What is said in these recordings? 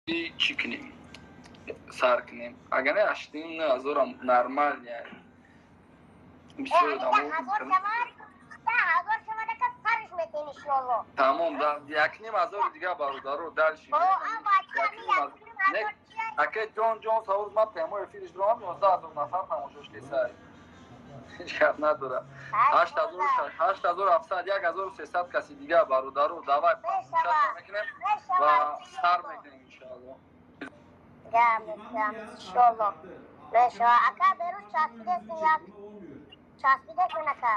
Чӣ кунем, сар кунем. Агар не, ҳаштним ҳазорам нормал, бисёр. Тамом, якним ҳазори дига, бародаро, дальше. Ака ҷон, ҷон, савол, ман прямой эфириш дорам, 11 000 нафар тамошош кесай, ҳеҷ гап надора. 8700, 1300 каси дига, бародаро, давай мекунем ва сар мекунем, иншоалло. Иншоалло мешава, ака. Берӯз часпидесин, як часпидесин, ака.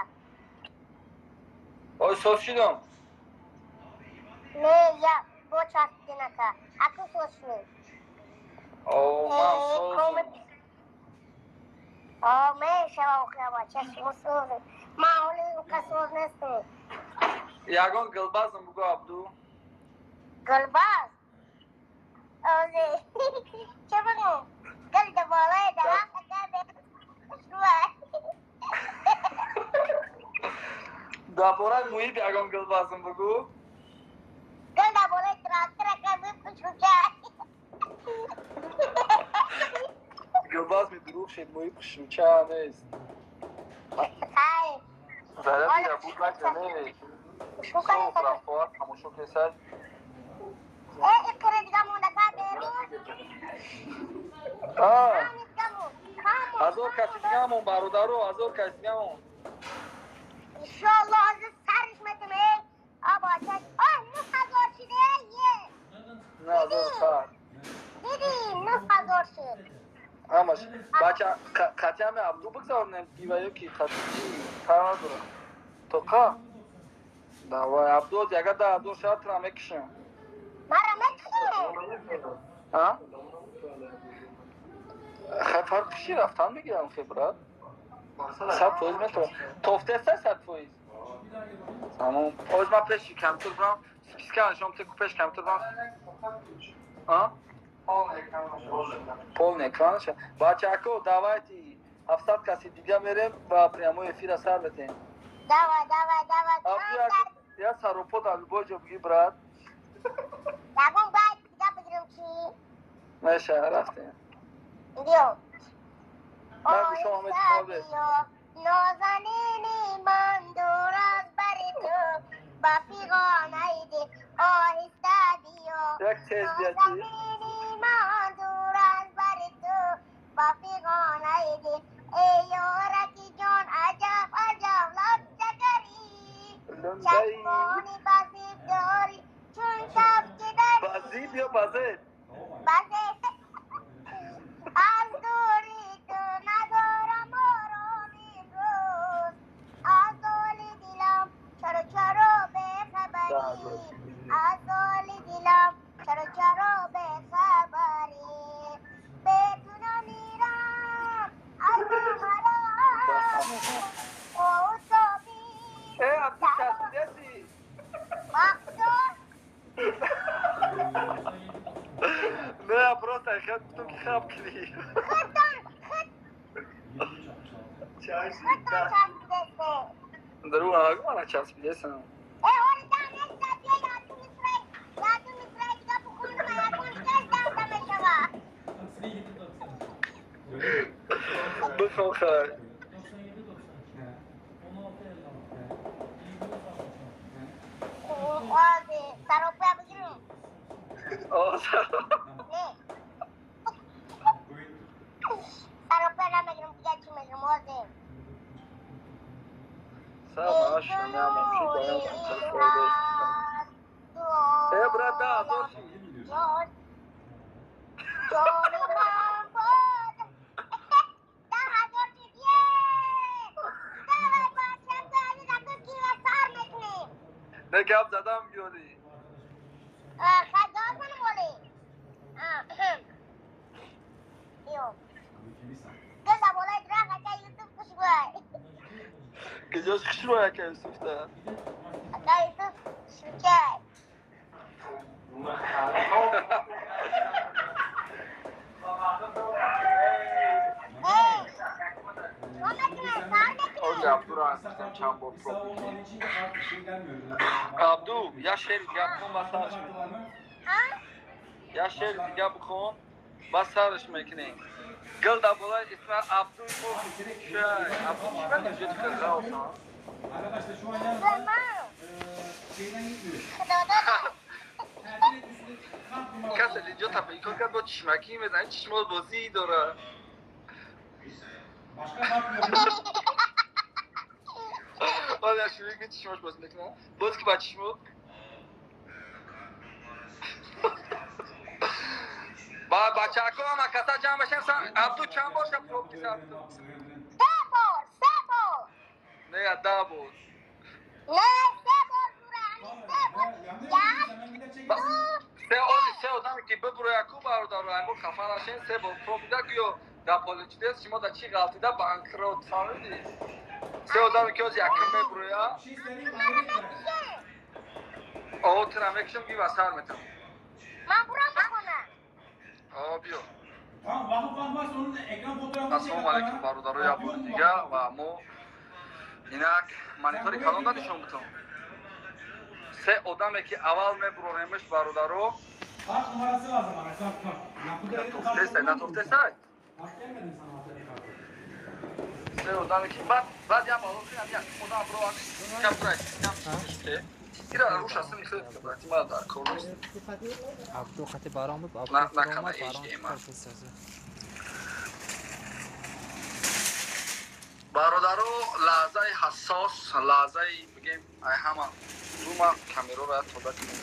Ой, соз шидам. Не, я бо часпидин, ака, аку соз шуд. О, ман созум. О, мешава, охира, бача, шумо созед, ман ҳоли ука соз нестам. Ягон гилбазм бугӯ, Абду. Гулбаз? Озе чӣ бигӯм? Гул да болои дарахт, ака, хушрӯ. Дар бораи муҳит ягон гилбазм бугӯ. Гул да болои трактор, ака, хушрӯча. Гилбазми дурӯғ шед, муҳит хушрӯча нест. Заряди буд накане. Рафоат тамошо кесад. Э, иқра дига монда, ка, берун. 1000 каси дигамон, бародаро, 1000 каси дигамон. Иншоалло, ҳозир сариш метем, э абача. О, 9000 шиде, е. 9000 сар. Диди, 9000 шуд. Ҳамаш бача, қатъиаме Абду бигзаронем ива ё ки қатъи фарқ надорад, тоқа давай, Абду, ягар 10 000 шавад, тура мекушам. Мара мекуши? А хай, фарқ киши, рафтан мегирам. Хе, брат, 100% метавон тофтеста, 100%. Тамом, оз ман пеши компютер бурам, списка нишон теку, пеши компютер бурам. А полный экранаша. Бачако, давайте, 700 каси дига мерем ва прямой эфира сар метем. Давай, давай, давай. Я саропо дар любой ҷо бигӣ, брат. Ягон байт дига бигирем чи? Меша, рафтем. Биё. Ман гӯшам ҳаме. Нозанини ман, дур аз бари ту ба фиғонаи дил оҳиста биё. Як тез бия чи. Нозанини ман, дур аз бари ту ба фиғонаи дил, эй ёраки ҷон, аҷаб аҷаб лабчакарӣ, чашмони базиб дорӣ чун кафки дарӣ. Базиб ё базеб? Базеб. Аз дури ту надорам ором имрӯз, аз ҳоли дилам чаро чаро бехабарӣ, аз ҳоли дилам чаро чаро бехабарӣ, бе ту намирам аз ғамарам отоби. Э, Абду, часпидаси? Мақсуд. Не, просто хел гуфтам, ки хаб кунӣ. Худтон худ худтон часпидесе. Дару мана часпидесам. Э, ҳоли дам неста, биё, яду мисрай, яду мисрай дига бухонам, ягон дигаш давда мешава. Бихон, хай. Ози саропа бигирем. Не, саропа намегирем, дига чӣ мегирем ози? Э, брат, 10 000 шид. Ҷони ман бод, 10 000 шид, е. Давай, бача, азизаку, кира сар мекунем. Не, гап задам ёли. Хай, гап занам оли. Биё. Гул да болои дарахт, ака Юсуф хушбӯй. Киҷош хушрӯй, ака Юсуфта? Ака Юсуф хушрӯчай. Эй, чӣ мекунем, сар мекунем? Абдуро андихтем чанд бор пробики. Абду, як шери дига бикун ва сар шуд. А? Я шеър дига бихон, ба сараш мекунем. Гул дар болои исма Абдуи мо чай. Абду чӣ ба нижоти хелғавсан? Arkadaşlar şu an yalnız şeyden gitmiyor. Касе инҷо тафаккур кард, бо чишмакӣ мезанӣ, чишмот бозӣ дора. Başka bakmıyorum. Оля шурӯъ ки чишмош бозӣ мекунад. Боз ки ба чишмот ба бачаҳако ҳама каса ҷамъ башем. Абду чанд бор шаб пропис, Абду? Се бор, се бор. Не, 10 бор. Не, се бор, жура, ҳамин се бор. Як, ду. Се ози се одаме ки бибуроя ку, бародаро, мо хафа нашем. Се бор пробида, гӯё дар поличидес шумо дар чӣ ғалтида, банкрот, фаҳмидӣ? Се одаме ки ози якм мебуроя. О, тира мекушам, ги ба сар метам. Ман бурам ба хона. О, биё. Tamam, Vakıf varsa onun ekran fotoğrafını çek. Ассалому алайкум, бародаро, як бори дига ва мо инак монитори калонда нишон бутам. Се одаме ки аввал мебуроремш, бародаро. Kart numarası lazım bana. Kart kart. Натофтесай, натофтесай. Kart gelmedi mi sana, ATM kartı? Се одаме ки баъд як балон кунам, як одам бро, кам брай, кам ира руша сини хел брати ма дар кор нест. Абду хати баром буд. На на кана HDMI. Бародаро, лаҳзаи ҳассос, лаҳзаи бигем ай ҳама зума камероро тода кунем.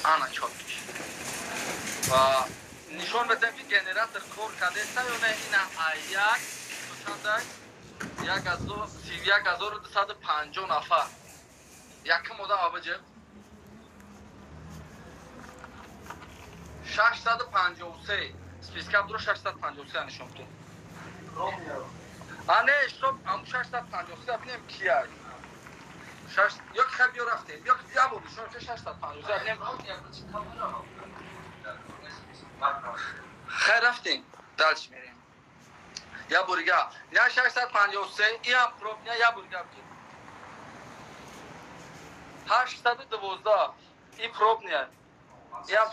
Ана чоткиш ва нишон медиҳем, ки генератор кор кардеста ё не. Ина ай як то чанда, 103150 нафар. Якум одам абаҷа 653 списка бдуро, 653 нишон бутун. А не, стоп, аму 653 бинем кияй. Ё ки хай, биё, рафтем, ё ки я бор нишон 653 бинем. Хай, рафтем, дальше мерем. Я бурига я 653 иам пробня, я бурига 812 и пробня, я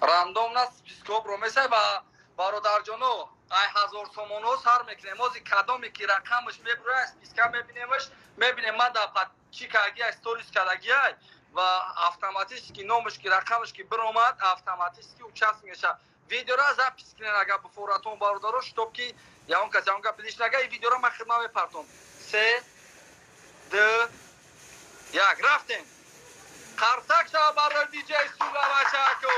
рандомно спискҳо бромесай. Ва бародарҷоно, ай 1000 сомоно сар мекунем. Ози кадоме ки рақамаш мебуроя, списка мебинемаш, мебинем ма да чӣ кардагиай, сторис кардагиай ва автоматически номаш ки, рақамаш ки биромад, автоматически участник мешавад. Видеора запись кунен, агар буфоратон, бародаро, чтоб ки ягон кас ягон гап дилиш нага. И видеора ман хидмат мепартом. Се, ду, як, рафтем! Қарсак шава барои диҷей Сула, бачаку.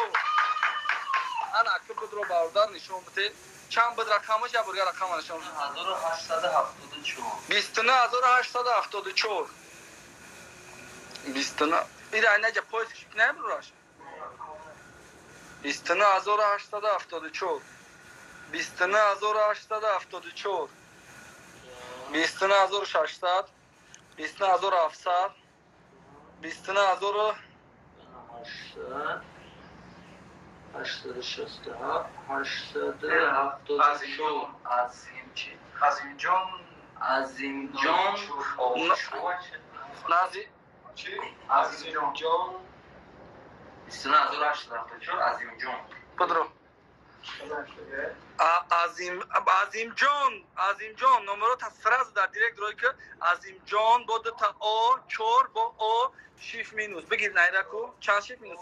Ана ки будро, бародар, нишон бите, чанд буд рақамаш? Я бурга рақама нишон. 1874. 29874, 29. Ира инаҷа поиск набураш. 29874, 29874, 29600, 29700, 29000. 867, 874. Азим чи? Азимҷон. Азимҷон. Нази чи? Азимҷон. 29874, Азимҷон. Падро. Азим, Азимҷон, Азимҷон, номеро та сразу дар директ рой ки. Азимҷон бо дута о, чор бо о, шиф минус. Бигир найра ку, чанд шиф минус?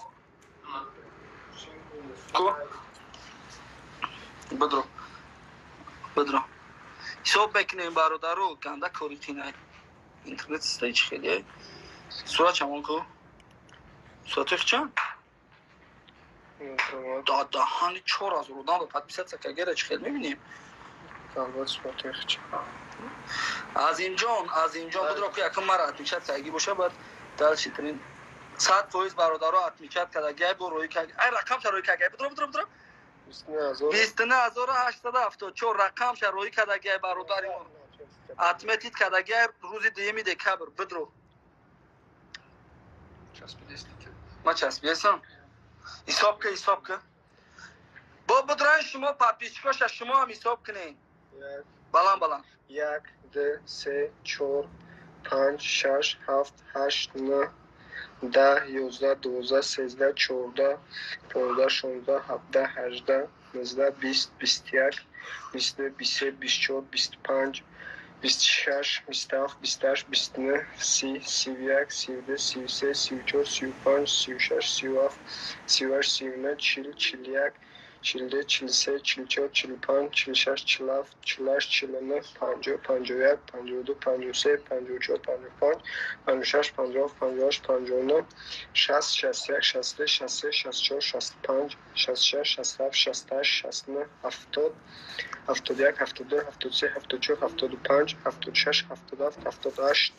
Ку? Бидро. Бидро. Ҳисоб мекунем, бародаро, ганда кори қинай. Интернет систаи чи хеле. Сурат чамон ку? Сурати чанд? Да даҳани 4000 одам подписаться кагера, чӣ хел мебинем? Азимҷон, Азимҷон, будро ку, якум мара отмечать каги боша, баъд дальше трин. 100%, бародаро, отмечать кардагиай, бо рӯи каги. Ай рақамша рӯи кагиай. Будро, будро, будро. 29874 рақамша рӯи кардагиай, бародари мо. Отметить кардагиай рӯзи 2 декабр. Бидро. Ма часпидесам. Ҳисоб ка, ҳисоб ка. Бо будрои шумо подписчикоша шумо ҳам ҳисоб кунед. Баланд, баланд. Як, ду, се, чор, панҷ, шаш, ҳафт, ҳашт, нӯҳ. 10, 11, 12, 13, 14, 15, 16, 17, 18, 19, 20, 21, 22, 23, 24, 25, 26, 27, 28, 29, 30, 31, 32, 33, 34, 35, 36, 37, 38, 39, 40, 41, 42, 43, 44, 45, 46, 47, 48, 49, 50, 51, 52, 53, 54, 55, 56, 57, 58,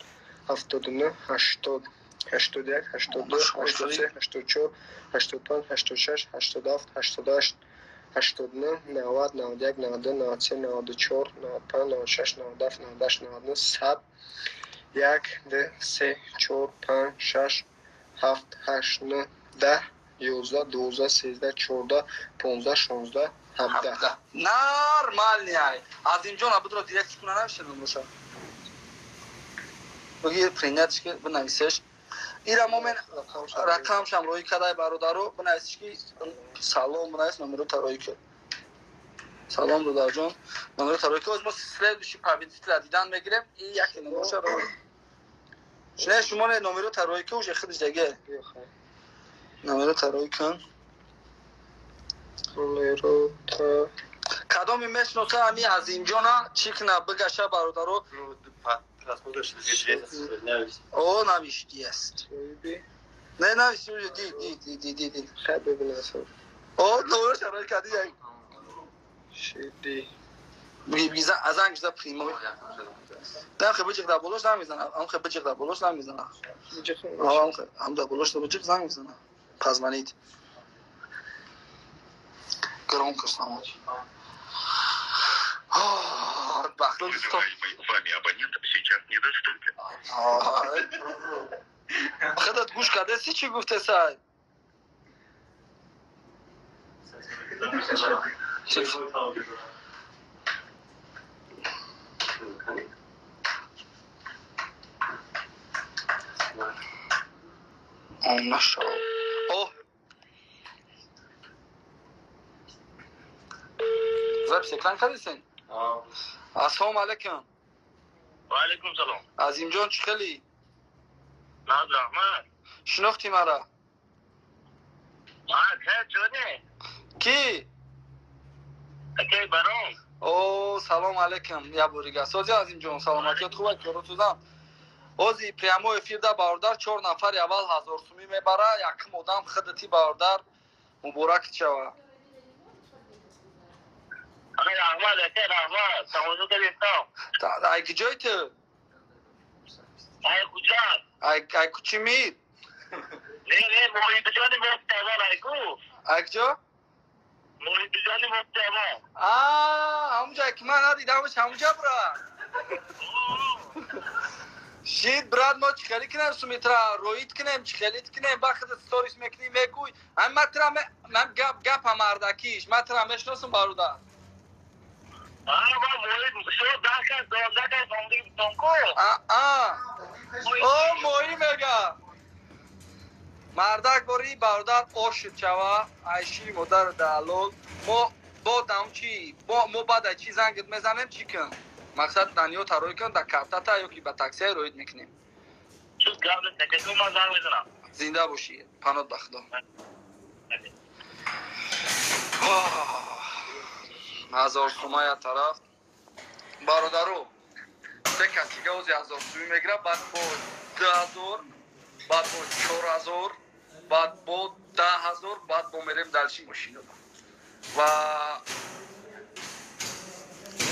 59, 60, 61, 62, 63, 64, 65, 66, 67, 68, 69, 70, 71, 72, 73, 74, 75, 76, 77, 78, 79, 80, 81, 82, 83, 84, 85, 86, 87, 88, 89, 90, 91, 92, 93, 94, 95, 96, 97, 98, 99, 100, 1, 2, 3, 4, 5, 6, 7, 8, 9, 10, 11, 12, 13, 14, 15, 16, 17. Нормальный ай. Азимҷон абудро директ куна навишта боша. Буги принятиш ки бинависеш. Ира момен рақамшам роӣ кадай бародаро, бинависиш ки салом, бинавис номеро тароӣ ки. Салом додарҷон, номеро тароӣ ки. Оз мо следующий победителя дидан мегирем. И яке номероша роӣ. Не, шумо не номеро тароӣ ки уже худиш деге. Номеро тароӣ кун. Номеро та кадоми мешноса ами Азимҷона чӣ кна бигаша бародаро. О, навишти аст. Не навишти, уже ди ди ди ди ди ди. Хай бибинасам. О, номеро шарои кади як. Шиди. Биза азанг за примо. Да хе биҷиқ да болош занг мезана. Ам хе биҷиқ да болош занг мезана. Ам хе ам да болош да биҷиқ занг мезана. Позвонить. Громко снова. Вами абонент сейчас недоступен. Худат гӯш кардеси чӣ гуфтесай? О, запись экран кардесен? Ассалому алайкум. Ва алайкум салом. Азимҷон, чӣ хели? Наз раҳмат. Шинохтӣ мара? Ки? Акай баром. О, салом алайкум. Я борига. Сози Азимҷон, саломатият хуб аст, коротузам. Ози прямой эфирда бародар 4 нафари аввал 1000 сумӣ мебара, якум одам худати бародар, муборак шава. Раҳмат, ака, раҳмат. Тамошо кардем. Ай куҷои ту? Ай куҷо? Ай ай кучи мир? Не, не, Муҳиддиҷони Муфтиавал, ай ку? Ай куҷо? Муҳиддиҷони Муфтиавал. Ҳамунҷа ки ман надидамш, ҳамунҷа бра. Шид брат, мо чӣ хелӣ кунем сумитра? Роид кунем, чӣ хелит кунем? Бахт сторис мекунӣ, мегӯй. Ҳам ман тра ман гап гапа мардакиш, ман тра мешиносам бародар. О, моҳӣ мега. Мардак бори бародар ошид шава, айшири модар далол. Мо бо дамчи, мо баъд ай чӣ зангит мезанем, чӣ кун? Мақсад даниё тароӣ кун да картата ё ки ба таксия роид мекунем. Зинда бошӣ, панот ба худо. 1000 сума я тараф. Бародаро, се касига ози 1000 сумӣ мегира, баъд бо 2000, баъд бо 4000, баъд бо 10000, баъд бо мерем дальше мошино. Ва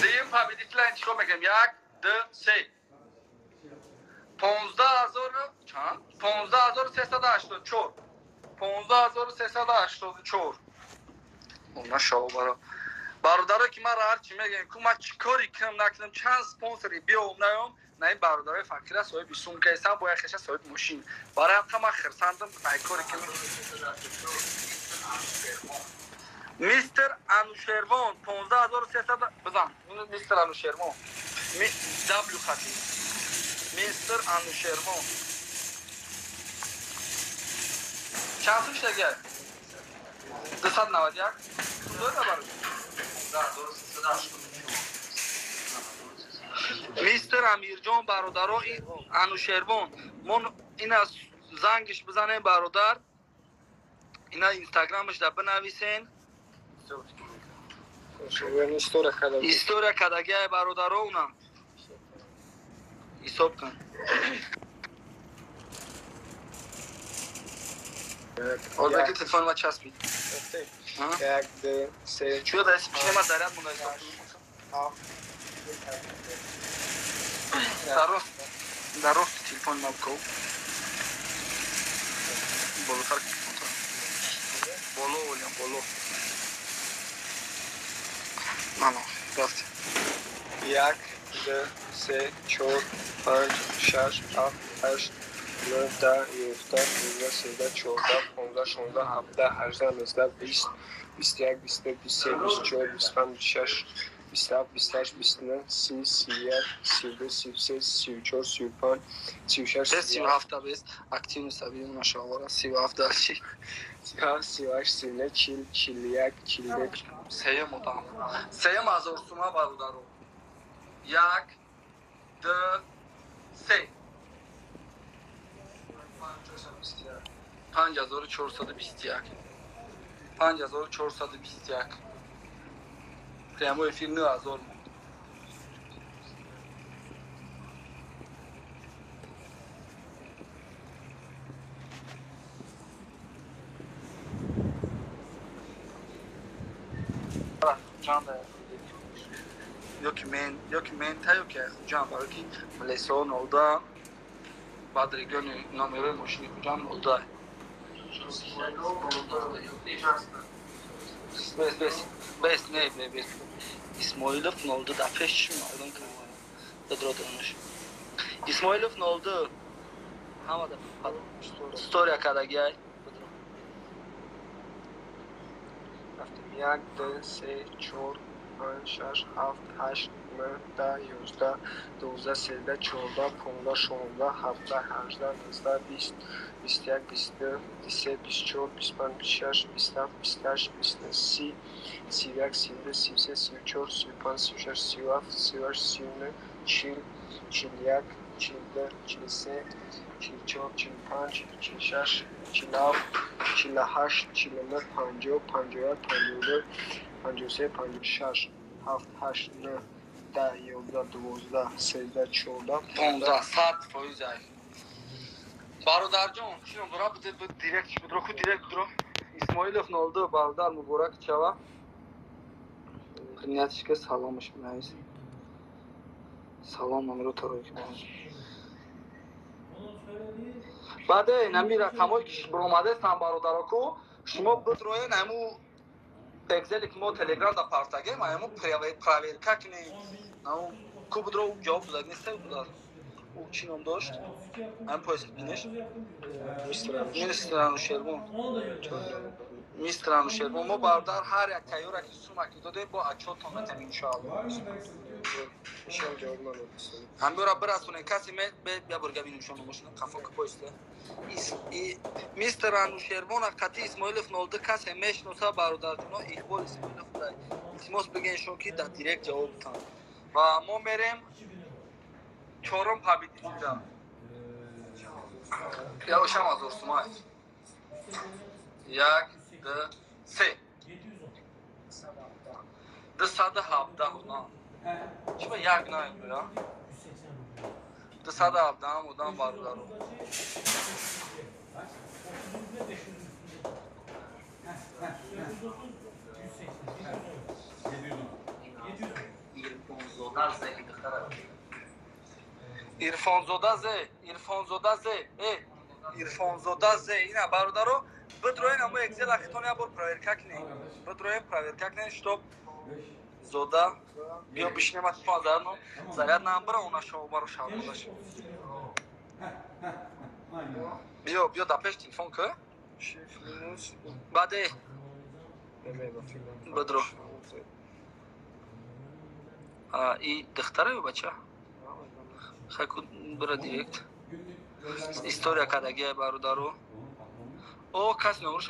дуюм победителя интихоб мекунем. 1, 2, 3. 15000 чанд? 15384. 15384. Машааллоҳ баро. Бародаро ки ман ҳар чӣ мегӯем, ку ман чӣ кори кунам накунам, чанд спонсори биём наём, на ин бародарои фақира соҳиби сумка ҳастам, бояд хеша соҳиби мошин. Барои ҳам ман хирсандам, ай кори кунам. Мистер Анушервон 15300 бизан. Мистер Анушервон. W хати. Мистер Анушервон. Чанд сум шудагиай? 291. Сум дорӣ барои? Мистер Амирҷон бародаро Анушервон мо ина зангиш бизанем бародар. Ина инстаграмаш да бинависен. История кадагиай бародаро унам. Ҳисоб кун. Озаки телефон ма часпид. 1 2 3 Чӯ да пиши ма заряд монда ҳисоб кун. Дар рости телефон ма биков. Болотар телефон. Боло олям боло. Мано, рафт. 1 2 3 4 5 6 7 8 9 10 11 12 13 14 15 16 17 18 19 20 21 22 23 24 25 26 27 28 29 30 31 32 33 34 35 36 37 бес активно сабиён машоалло 37 даши 37 38 39 40 41 42 сеюм одам сеюм ҳазор сума бародаро 1 2 3 5421 5421 прямой эфир 9000 монд. Ёки мента ёки Хуҷанд барои ки Милесо 02 баъд региони номерои мошини Хуҷанд 02. Бес бес бес не не бес. Исмоилов 02 да пеш чӣ маълум кардам. Дадро донаш. Исмоилов 02 ҳама да история кардагиай. Рафтем 1 2 3 4 5 6 7 8 9 10 11 12 13 14 15 16 17 18 19 20 21 22 23 24 25 26 27 28 29 30 31 32 33 34 35 36 37 38 39 40 41 42 43 44 45 46 47 48 49 50 51 52 53 56 7 8 9 10 11 12 13 14 15 100% ай. Бародарҷон, чӣ ном дорад? Директ будро, ку директ будро. Исмоилов 02 бародар муборак чава. Принятишка саломаш бинавис. Салом номеро тарои ки. Баъде нами рақамҳое ки баромадастан бародароку, шумо бидроен ҳаму Excel ки мо Telegram да партагем, ҳаму проверка кунед. Ку будро ҷавоб додаг нест буда. Ӯ чӣ ном дошт? Ҳам поиск бинеш. Мистер Анушервон. Мистер Анушервон мо бародар ҳар як тайёра ки сума ки додем бо отчётон метем иншоалло. Ишам ҷавоб надод. Ҳамбёра бирасонем касе ме я бор габинем шон номошона қафо ки поиста. Мистер Анушервон қати Исмоилов 02 касе мешноса бародарҷоно Иқбол Исмоилов дай. Илтимос бигӯен ки дар директ ҷавоб битан. Ва мо мерем чорум победителя. Я ошам ҳазор сумай. 1 2 3 217 одам. Чӣ ба як наебӯя? 217 одам бародаро. Ирфонзода зе, Ирфонзода зе, Ирфонзода зе. Ина бародаро, бидроен амо Excel ахитон я бор проверка кунед. Бидроен проверка кунед, чтоб зода биё бишинем телефон зарядно, заряд намбара она шо баро шавдаш. Биё, биё да пеш телефон ку. Баъде бидро. И духтара ё бача? Хайку бира директ. История кардагиай бародаро. О, кас номруша.